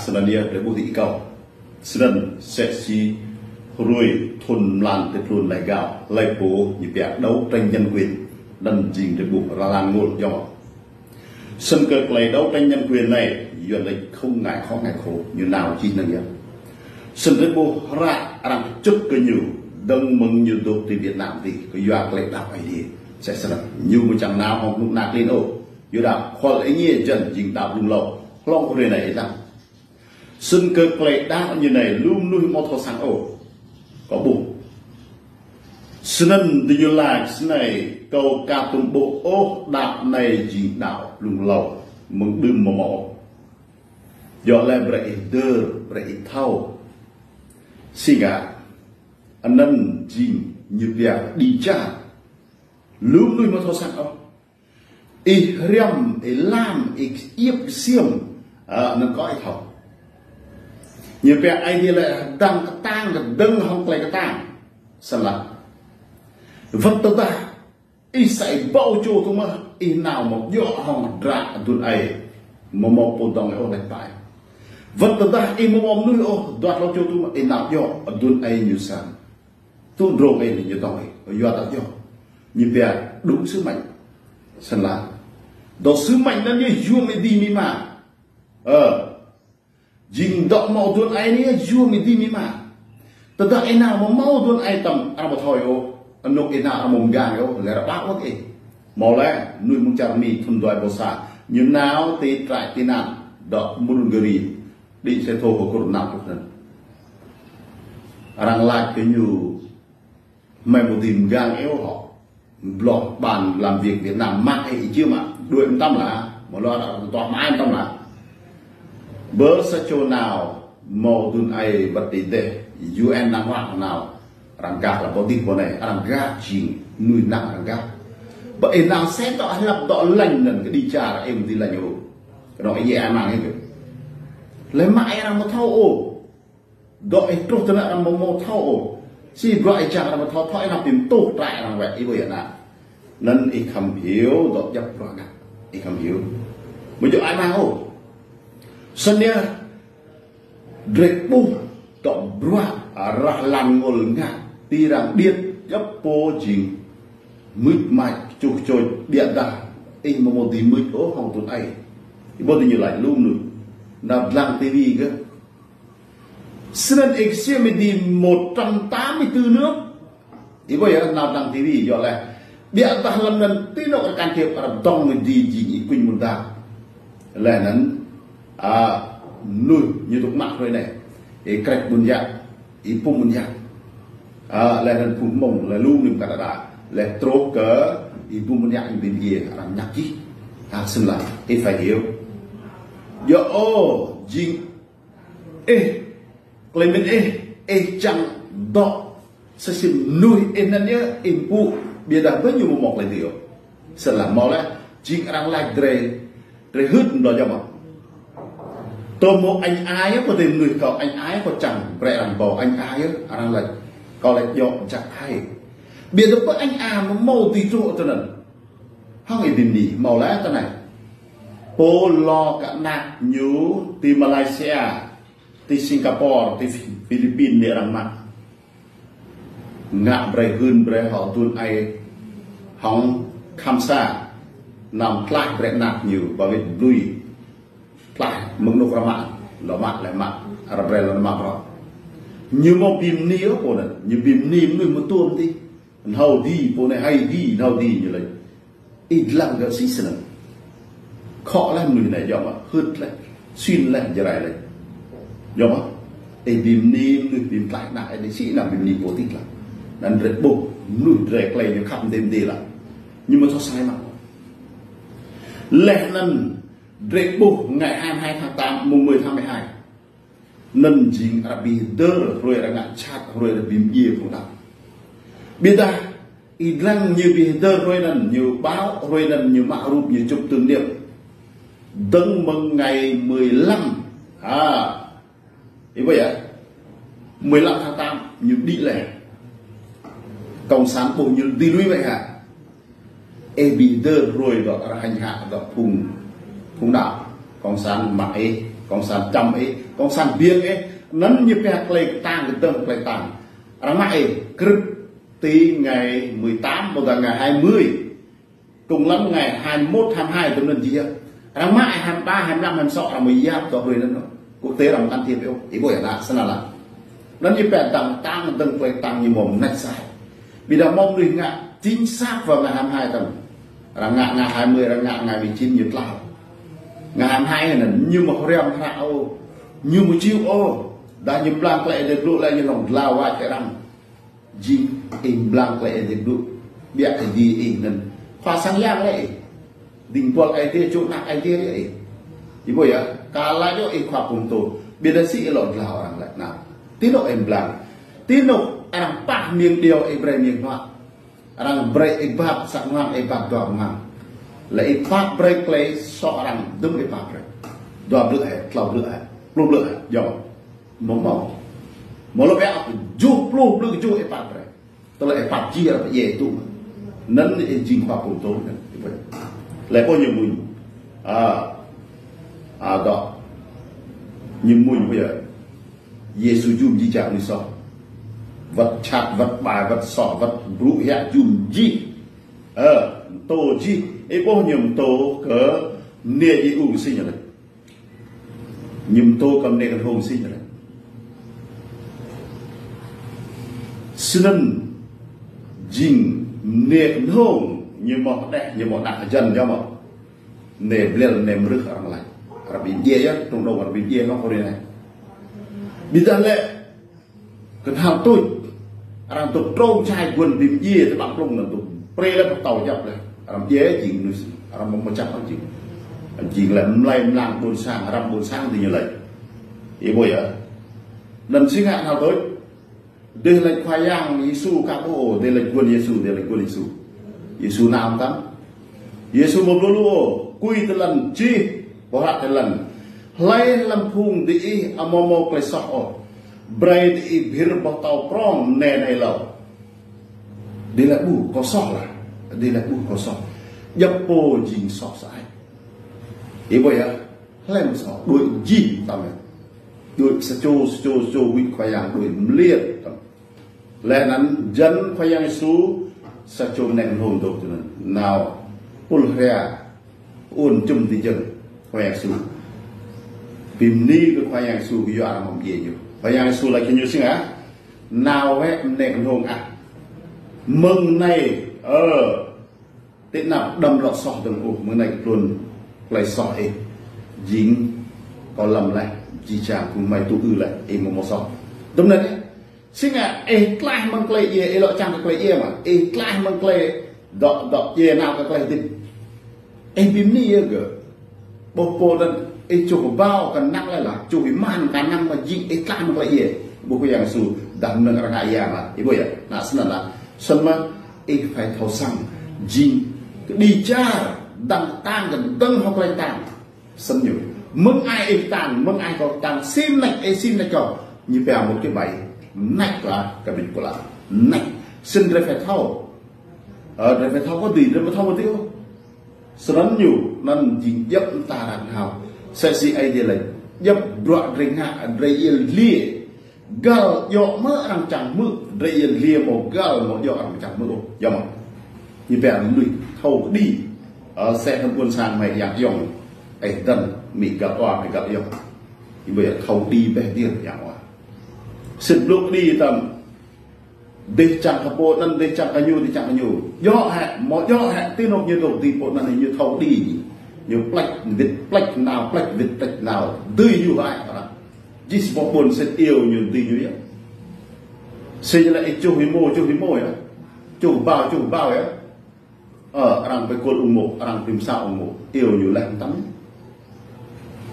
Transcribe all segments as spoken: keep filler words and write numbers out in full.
Snăn yơh drei ƀuh ti kâo. Snăn msĕ si hruê thŭn mlan tơtlŭn lai gao, hlei pô ñu pia đấu tranh nhân quyền, anăn jing drei ƀuh ră lăn ngôl jŏng. Snăn kơ klei đấu tranh nhân quyền anei, Yuăn lač không ngại khó ngại khổ, ñu nao čih anăn yơh. Snăn drei ƀuh hră arăng čŭt kơ ñu, dơ̆ng mơ̆ng ñu dôk ti Việt Nam ti, kơ yua klei đăo Aê Diê. Msĕ snăn, ñu mơ̆ čang nao hŏng hnŭk na klin ôh. Yua đăo, khul êngiê jăn jing đăo blŭng hlâo, hlŏng hruê anei ih lăng. Snăn kơ klei đăo ñu anei, lu mnuih amâo thâo săng ôh. Kâo ƀuh. Snăn diñu lač snei, kâo ka tuôm ƀuh ôh đăo anei jing đăo blŭng hlâo, mơ̆ng đưm amâo mâo ôh. Djŏ lĕ brei ih hdơr, brei ih thâo. Si ngă, anăn jing ñu pia đi čar. Lu mnuih amâo thâo săng ôh. Ih hriăm, ih lam, ih iêp ksiêm, ơ, anăn kâo ih thâo. Ñu pia Aê Diê lač dăng ktang, dơ̆ng hŏng klei ktang. Snăn lah. Wăt tơdah ih sa ih ƀâo čô tŭ mơh, ih nao mâo djŏ hŏng hdră aduôn aê, amâo mâo pô dŏng ih ôh lač ƀai. Wăt tơdah ih amâo mâo mnuih ôh, dua tlâo čô tŭ mơh, ih nao djŏ aduôn aê ñu srăng tŭ drông ih, ñu dŏng ih, yua ta djŏ. Ñu pia đúng sứ mệnh. Snăn lah. Dŏ sứ mệnh anăn ñu yuôm ih dưi mĭ ma. Ơ. Jing dŏ mâo aduôn aê anei yuôm ih dưi mĭ ma. Tơdah ih nao amâo mâo aduôn aê tăm, arăng amâo thâo ih ôh. Anôk ih nao arăng amâo mgang ih ôh, lĕ arăng ƀă wăt ih. Mâo lĕ, mnuih mơ̆ng čar Mi thŭn dua êbâo sa. Ñu nao ti trại tị nạn, dŏ Bulgaria. Đĭ xe thô kơ kur nao truh anăn. Arăng lač kơ ñu hmei amâo dưi mgang ih ôh hŏ. Bloh bàn làm việc Việt Nam mă ih ih čiu mă. Đuĕ mtam lah. Mâo lŏ arăng tuah mă mtam lah. Bơ sa čô nao mâo aduôn aê wăt ti dêh U N năng wăt nao. Arăng gah lah pô dih pô anei. Arăng gah jing mnuih năng arăng gah. Bơ ih nao sĕ dŏ hlăp dŏ lañ anăn kơ đi čar ih amâo dưi lañ ôh. Kơ dŏ ih amăng ih kơ. Lĕ mă ih arăng amâo thâo ôh. Dŏ ih truh ti anăn amâo mâo thâo ôh. Si bruă ih čang arăng amâo thâo, thâo ih nao bi mtuh trại arăng wĕ, ih ƀuh yơh anăn. Anăn ih khăm hiu, dŏ djăp bruă ngă. Ih khăm hiu. Amâo djŏ ai mang ôh. Snăn yơh, drei ƀuh dŏ bruă ră lăn ngôl ngă, ti arăng điêt, djăp pô jing mưč mač, čuh čoč, ƀiădah ih amâo mâo dưi mưč ôh hŏng aduôn aê. Ih ƀuh diñu lač lu mnuih. Nao dlăng ti vi kơ. Snăn ih ksiêm ih dưi một trăm tám mươi tư nước. Ih ƀuh yơh, nao dlăng ti vi, yua lĕ. Ƀiădah hlăm anăn ti anôk arăng can thiệp, arăng dŏng ih dưi jing ih kuñ mŭn dak. Leh anăn, a, mnuih ñu dôk mă hruê anei. Ih Krĕč Ƀuôn Yă, ih Pŭm Ƀuôn Yă. A, leh anăn phung Hmông, leh lu mnuih Canada. Leh truh kơ ih Pŭm Ƀuôn Yă, ih Ƀing Yê, arăng ñăk čih. A, snăn lah, ih phải hiểu. Djŏ ôh, jing ih, klei mĭn ih, ih čang dŏ sa čô mnuih ih anăn yơh, ih mpŭ, ƀiădah bơ ñu amâo mâo klei dưi ôh. Snăn lah mâo leh, jing arăng lač drei, drei hưt mdô jăm mơh. Tơl mâo añ ai yơh, pô dih mnuih kâo añ ai, kâo čang brei arăng ƀâo añ ai yơh, arăng lač, kâo lač djŏ jăk ai. Ƀiădah bơ añ ai amâo mâo dưi truh tơ anăn. Hŏng ih bi mni, mâo leh tơ anei. Pô lŏ kơ anak ñu ti Malaysia, ti Singapore, ti Philippines anei arăng mă. Ngă brei hưn brei hŏ aduôn aê hŏng khăm sa. Nao mtlaih brei anak ñu, ba wĭt blui. Mtlaih mơ̆ng anôk arăng mă, lŏ mă leh mă, arăng brei lŏ mă bruă. Ñu amâo bi mni ôh pô anăn, ñu bi mni mnuih mơtuôm dih. Anhâo dih, pô anei hai dih, anhâo dih ñu lač. Ih dlăng kơ si snăn. Khŏ leh mnuih anei, djŏ mơh, hưt leh, sĭn leh, Jarai leh. Djŏ mơh, ih bi mni mnuih bi mtlaih anak ih, si anăn bi mni pô ti dlăng. Anăn drei ƀuh, mnuih drei klei ñu khăp mdê mdê lah. Ñu amâo thâo săng mă. Leh anăn drei ƀuh ngày hai mươi hai tháng tám, mùng mười tháng mười hai. Anăn jing arăng bi hdơr hruê arăng ngă jhat, hruê arăng bi mdjiê phung đăo. Ƀiădah, ih dlăng ñu bi hdơr hruê anăn, ñu ƀâo hruê anăn, ñu mă rup, ñu chụp tưởng niệm. Dơ̆ng mơ̆ng ngày mười lăm. Ha. Ih ƀuh yơh. Mười lăm tháng tám, ñu đĭ leh. Cộng sản ƀuh ñu dưi lui wĕ hă. Ih bi hdơr hruê dŏ arăng hêñ hă dŏ phung, phung đăo. Cộng sản mă ih, Cộng sản čăm ih, cộng sản biêng ih, anŭn ñu pia klei tăng kơdơ̆ng klei tăng. Arăng mă ih krư̆ ti ngày mười tám, ƀôdah ngày hai mươi. Trùng lắm ngày hai mươi mốt, hai mươi hai tui anŭn jih yơh. Arăng mă ih hai mươi ba, hai mươi lăm, hai mươi sáu, arăng mă yap dŏ brơi anŭn. Quốc tế arăng can thiệp ôh. Ih ƀuh yơh, anŭn snăn lah. Anŭn ñu pia tăng, tăng kơdơ̆ng klei tăng ñu mơ̆ mơneč sai. Ƀiădah mơ̆ mơnuih ngă chính xác vào ngày hai mươi hai tăm. Arăng ngă ngày hai mươi, arăng ngă ngày mười chín ñu tlaih. Ngày hai mươi hai anŭn ñu mơ̆ hriăm hră ôh. Ñu mơ̆ či ôh. Dah ñu blang klei Ơi Adai blŭ lĕ ñu lŏng dlao wač kơ arăng. Jing ih blang klei Ơi Adai blŭ. Biă kơ dĭ ih anŭn. Khua sang yang lĕ ih. Ding buăl Ơi Adai, čô anak Ơi Adai lĕ ih. Ih ƀuh yơh, kơ laĭ yơh ih khua pơtô. Ƀiădah si ih lŏ dlao arăng lĕ anŭn. Ti anŭn ih blang. Ti anŭn arăng pah mơ̆ng điâo ih brơi mơ̆ng hnuă. Arăng brơi ih pap sa mơ̆ng, ih pap dua mơ̆ng. Lĕ ih pap brơi klei soh arăng, dŭm ih pap brơi. Dua blư̆ hă, klâo blư̆ hă, pluh blư̆ hă, yơh. Mơ̆ mơ̆. Mơ̆ lŏ biă, kơjuh pluh blư̆ kơjuh ih pap brơi. Tơlơi ih pap jih arăng pơdjai tŭ. Anŭn ih jing khua pơtô anŭn. Lĕ ƀuh ñu mơ̆n. A. A, dŏ. Ñu mơ̆n ƀuh yơh. Yêsu jum jih jang mơnuih soh. Wơ̆t čăt, wơ̆t ƀai, wơ̆t soh, wơ̆t brŭ hiă jum jih. Ơ, pơtô jih. Ih ƀuh ñu pơtô kơ mơnê djai ung kơsing anŭn. Ñu pơtô kơ mơnê kơnhông kơsing anŭn. Snăn jing mơnê kơnhông ñu mơ̆ đeh, ñu mơ̆ đah jăn yơh mơ̆. Mơnê blel, mơnê mrưh arăng laĭ. Arăng ƀing djai yơh, trông đông arăng ƀing djai anŭn kơ rĭ anai. Ƀiădah lĕ kơnhal tuč. Arăng dŏ trông čai guôn ƀing djai tơƀă plông anŭn dŏ. Brơi lĕ pơtâo djăp lĕ. Arăng djai jing mơnuih. Arăng mơ̆ mơčăp arăng jing. Arăng jing lĕ mlai mlang ƀôn sang, răm ƀôn sang dih ñu laĭ. Ih ƀuh yơh. Anŭn si ngă kơnhal tuč. Dêh laĭ Khua Yang Yêsu ka ƀuh, dêh laĭ guôn Yêsu, dêh laĭ guôn Yêsu. Yêsu nao tăm. Yêsu mơ̆ blŭ lu ôh, kui tơlăn čih, boh hră tơlăn. Hlơi lăm phung diih amâo mâo klei soh ôh, brơi diih bhĭr boh tâo prŏng mơnê anai hlâo. Dêh laĭ ƀuh kâo soh lah, dêh laĭ ƀuh kâo soh. Djŏp pô jing soh sơăi. Ih ƀuh yơh, hlăm soh, đuaĭ jing tăm yơh. Đuaĭ sa čô, sa čô, sa čô wĭt Khua Yang đuaĭ mơliat tăm. Lĕ anŭn jăn Khua Yang Yêsu sa čô mơnê kơnhông dŏ tui anŭn. Nao pul hria, ôn čum ti jơ̆ng Khua Yang Yêsu. Bi mni kơ Khua Yang Yêsu kơ yua arăng mơ̆ djai ñu. Khua Yang Yêsu laĭ kơ ñu si ngă, nao wơ̆t mơnê kơnhông ah. Mơ̆ng anai, ơ, ti anăp đăm lŏ soh dơ̆ng ôh, mơ̆ng anai kơ tluôn klei soh ih. Jing kâo lăm laih, jih jang phung gơmơi tŭ ư laih, ih mơ̆ mâo soh. Dŭm anŭn ih. Si ngă ih tlaih mơ̆ng klei djai, ih lŏ čang kơ klei djai mơ̆. Ih tlaih mơ̆ng klei dŏ, dŏ djai nao kơ klei hơdip. Ih bi mni yơh gơ̆. Ƀuh pô anŭn ih čuh kơƀâo kơnang lĕ lah, čuh êman kơnang mơ̆ jing ih tlaih mơ̆ng klei djai. Ƀuh Khua Yang Yêsu dah mơnơ̆ng arăng ngă yang lah. Ih ƀuh yơh, anŭn snăn lah. Snăn mơ̆ ih phải thâo săng jing kơđi čar dăng kơtang kơdơ̆ng hŏ klei kơtang. Snăn ñu. Mơ̆ng ai ih kơtang, mơ̆ng ai kâo kơtang, si mơneč ih, si mơneč kâo. Ñu pia một cái bẫy, mơneč lah, kơ ƀing pô lah. Mơneč. Snăn drei phải thâo. Ơ, drei phải thâo kơ dih, drei mơ̆ thâo mơ̆ dih ôh. Snăn ñu, anŭn jing djŏp mơta arăng hao. Msĕ si Ơi Adai laĭ. Djŏp bruă drei ngă, drei yăl dliê. Găl djŏ mơ̆ arăng čang hmư̆, drei yăl dliê mơ̆ găl mơ̆ djŏ arăng čang hmư̆ ôh. Yơh mơ̆. Ñu pia mơnuih thâo kơđi. Ơ, msĕ hăng ƀuôn sang mơi Yang Ayŏng. Ih dăn, mĭ găl wa, mĭ găl ayŏng. Ih ƀuh yơh thâo kơđi bĕ dih Yang wa. Sĭt blŭ kơđi tăm. Dêh čang kơ pô anŭn, dêh čang kơ ñu, dêh čang kơ ñu. Djŏ hĕ, mơ̆ djŏ hĕ, ti anŭn ñu dŏ, dih pô anŭn ñu thâo kơđi. Ñu pleč wĭt pleč nao, pleč wĭt pleč nao. Dưi ñu hơăi arăng. Jih sa boh ƀuôn sĭt iâu ñu dưi ñu yơh. Sĭt ñu laĭ ih čuh ih mô, čuh ih mô yơh. Čuh bao, čuh bao yơh. Ơ, arăng pơkôl ung mô̆, arăng pơmsao ung mô̆, iâu ñu laih tăm.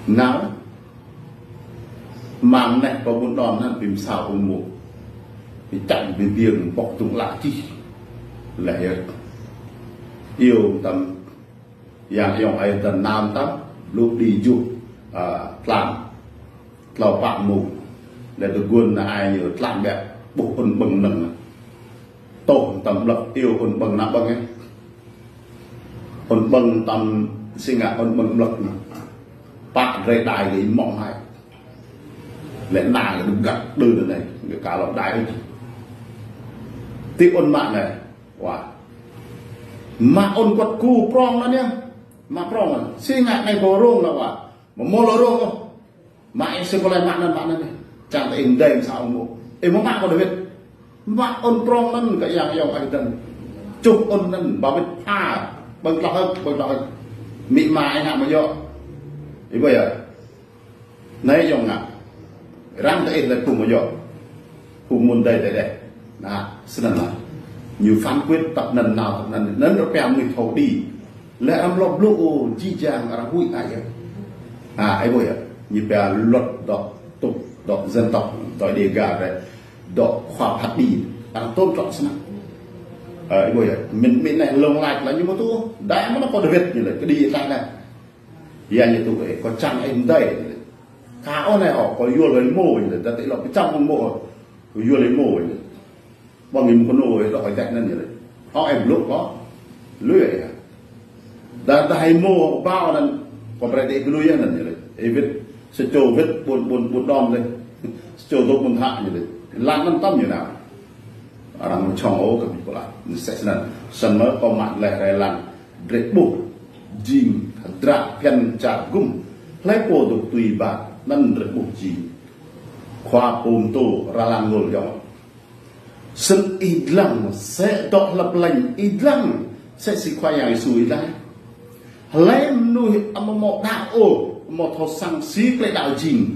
Nao, mơ̆ng anai pơ ƀuôn Đon anŭn pơmsao ung mô̆. Pơčăng bi biêng pŏk tŭng lă čih. Laih yơh. Iâu tăm, Yang Ayŏng Ơi Adai nao tăm, lu đi juh, a, tlam. Tlâo pă mông. Lĕ tơguan anai ñu tlam biă ƀuh ôn ƀơ̆ng anŭn. Tŏh tăm ƀlŏk iâu ôn ƀơ̆ng ană ƀơ̆ng ih. Ôn ƀơ̆ng tăm si ngă ôn ƀơ̆ng ƀlŏk anŭn. Pă drơi đai gơ̆ mŏng hai. Lĕ na gơ̆ đŭk găt đơ anai, gơ̆ ka lŏ đai ôh. Ti ôn mă anai, wa. Mă ôn kuăt ku prong anŭn yơh. Mă prong anŭn. Si ngă anai kơ rông lah wa. Mă mơ̆ lŏ rông ôh. Mă ih si pơlai mă anŭn mă anŭn yơh. Čang tơ ih mdai mă sa ung mô. Ih mơ̆ mă kơ Dawid. Mă ôn prong anŭn kơ yang yŏng ai dơ̆ng. Čuh ôn anŭn, ba wĭt pha, ƀơ̆ng tloh hơ̆k, ƀơ̆ng tloh hơ̆k. Mĭ ma ih ngă mơ̆ yŏ. Ih ƀuh yơh. Anai yŏng ngă. Răng tơ ih lĕ phung mơ̆ yŏ. Phung mơ̆n dai dai dai. Anŭn, snăn lah. Ñu phán quyết tăp anŭn nao tăp anŭn. Anŭn rơpiă mơnuih thâo đĭ. Lĕ arăng lŏ blŭ ôh, jih jang arăng huĭ ai yơh. Ha, ih ƀuh yơh. Ñu pia luật độc tộc, độc dân tộc, đòi Đêga ră, độc khóa phat đĭ. Arăng tôn trọng snăk. Ơ, ih ƀuh yơh. Mĭn, mĭn anai lông lač lah ñu mơ̆ tŭ. Đa mơ̆ anŭn kơ Dawid ñu lĕ, kơđi tah anai. Ya ñu tŭ ih, kơ čang ih mdai ñu lĕ. Ka ôn anai hŏ, kơ yua lơi mô ñu lĕ. Đa tơ ih lŏ pơčăm mô, kơ yua lơi mô ñu lĕ. Ƀơ̆ng ih mơ̆ kơnô ih lŏ ih tĕk anŭn ñu lĕ. Hŏ ih blŭ kơ. Lui ih. Đa tơ ih mô bao anŭn. Kơ brơi tơ ih lui anŭn ñu lĕ. Ih wĭt. Sa čô wĭt ƀun, ƀun, ƀun đom lĕ. Sa čô dŏ ƀun thă ñu lĕ. Lăng anŭn tơm ñu nao. Arăng mơ̆ čong ôh kơ ƀing pơla. Ñu sĕ snăn. Snăn mơ̆ kơ mă lĕ rai lăng. Drơi ƀuh. Jing. Hơdră phiăn čar gŭm. Hlơi pô dŏ tui ba. Anŭn drơi ƀuh jing. Khua pô mtô ra lăng ngôl yŏng. Snăn ih dlăng, sĕ dŏ hlăp lĕng, ih dlăng, sĕ si Khua Yang Yêsu ih dlăng. Hlơi mơnuih amâo mâo đăo ôh, amâo thâo săng si klei đăo jing,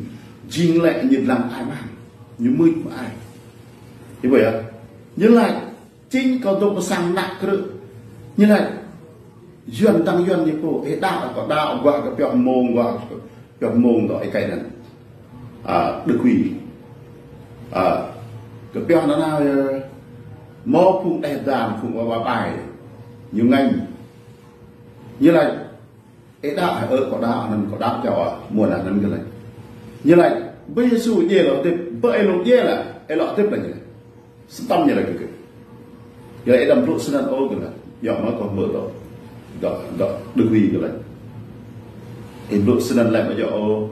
jing lĕ ñu dlăng ai mơ̆n, ñu mưč mơ̆ ai. Ih ƀuh yơh, ñu laĭ, jing kâo dŏ pơ sang ană krư̆, ñu laĭ, Yuăn tăng Yuăn ñu pô, ih đăo, kâo đăo, guah kơ pioh mông, guah kơ pioh mông dŏ ih kai anŭn. À, Đức Huy. À, kơ pioh anŭn nao, ơ, mâo phung đeh dam, phung ƀa ƀai. Ñu ngă. Ñu laĭ, ih đăo, ơ, kâo đăo, anŭn kâo đăo čô, à, mơ̆n anŭn kơ laĭ. Ñu laĭ, ƀơi Yêsu djai lŏ hơdip, ƀơi ih lŏ djai lah, ih lŏ hơdip lah ñu laĭ. Snăn ñu laĭ kơ gơ̆. Yua ih đăm blŭ snăn ôh gơ̆ laĭ. Yua mơ̆ kâo hmư̆ dŏ. Dŏ, dŏ, Đức Huy gơ̆ laĭ. Ih blŭ snăn laĭ mơ̆ yơh ôh.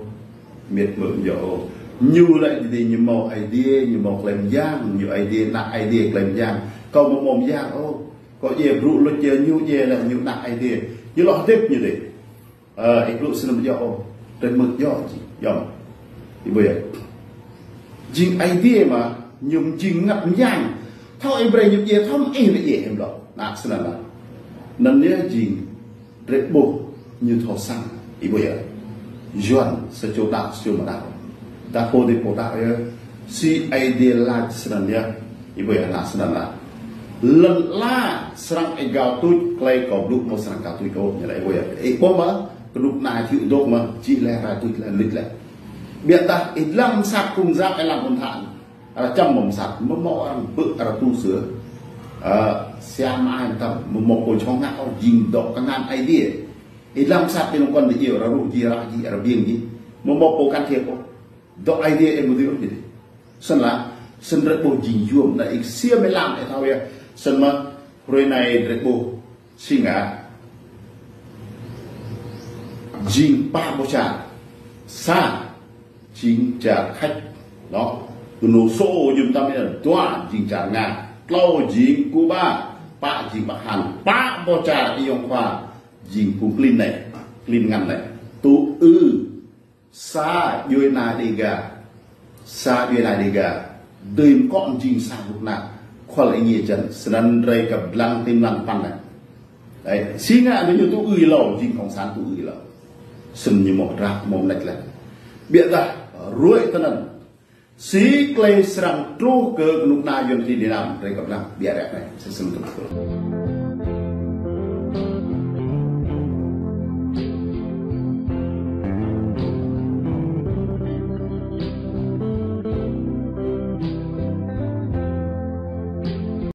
Miêt mơ̆ yơh ôh. Ñu laĭ dih ñu mâo Aê Diê, ñu mâo klei myang, ñu Aê Diê, ană Aê Diê klei myang. Kâo mơ̆ mâo myang ôh. Kâo djai brŭ luč djai ñu djai laĭ ñu ană Aê Diê. Ñu lŏ hơdip ñu dih. Ơ, ih blŭ snăn yơh ôh. Drơi mơ̆ yơh jing, yơh. Ih ƀuh yơh. Jing Aê Diê mơ̆, ñu jing ngă myang. Thâo ih brơi ñu djai, thâo ih lĕ djai hiư̆m lŏ. Anŭn snăn lah. Anŭn yơh jing drơi ƀuh ñu thâo săng. Ih ƀuh yơh. Yuăn, sa čô đăo, sa čô amâo đăo. Đa pô dih pô đăo yơh. Si Aê Diê laĭ snăn yơh. Ih ƀuh yơh anŭn snăn lah. Lŏn ala srăng ih gao tuč, klei kâo blŭ amâo srăng gao tuč ôh, ñu laĭ ih ƀuh yơh. Ih ƀuh mơ̆, kơnuk kơna hiư̆m dŏ mơ̆, čih leh rai tuč leh luč leh. Biă dah ih dlăng mơsat kung zak ih lăng ƀun thă. Arăng čăm mơ̆ mơsat, mơ̆ mâo arăng bư̆ arăng tu sư̆. Ơ, siam ai mơtam, mơ̆ mâo pô čong ngă ôh jing dŏ kơngan Aê Diê. Ih dlăng mơsat ƀing kŏn dih iâu, arăng ruh jih, arăng jih, arăng ƀiêng jih. Mơ̆ mâo pô can thiệp ôh. Dŏ Aê Diê ih mơ̆ dưi ôh jih. Snăn lah, snăn drơi ƀuh jing yuôm, anŭn ih ksiêm ih lăng ih thâo yơh. Snăn mơ̆, hrơi anai drơi ƀuh, si ngă. Jing pă boh čar. Sa, jing čar Khač. Anŭn, kơ nô sô yuôm tam yơh, dua, jing čar Nga. Tlâo, jing Cuba. Pă, jing Bắc Hàn. Pă boh čar ayŏng khua. Jing phung klin anai. Klin ngăn anai. Tŭ ư. Sa djuê ana Đêga. Sa djuê ana Đêga. Dưi mơkŏ jing sa kơnuk kơna. Khua lĕ ñu jăn. Snăn drơi kơ dlăng tĭng lăng păn anai. Đấy. Si ngă anŭn ñu tŭ ư êlâo, jing cộng sản tŭ ư êlâo. Snăn ñu mâo drah mâo mnêč leh. Biă dah, ruai tơ anŭn. Si klei srăng truh kơ kơnuk kơna Yuăn klin Việt Nam, drơi kơ dlăng. Biă ră anai. Snăn tŭ ư.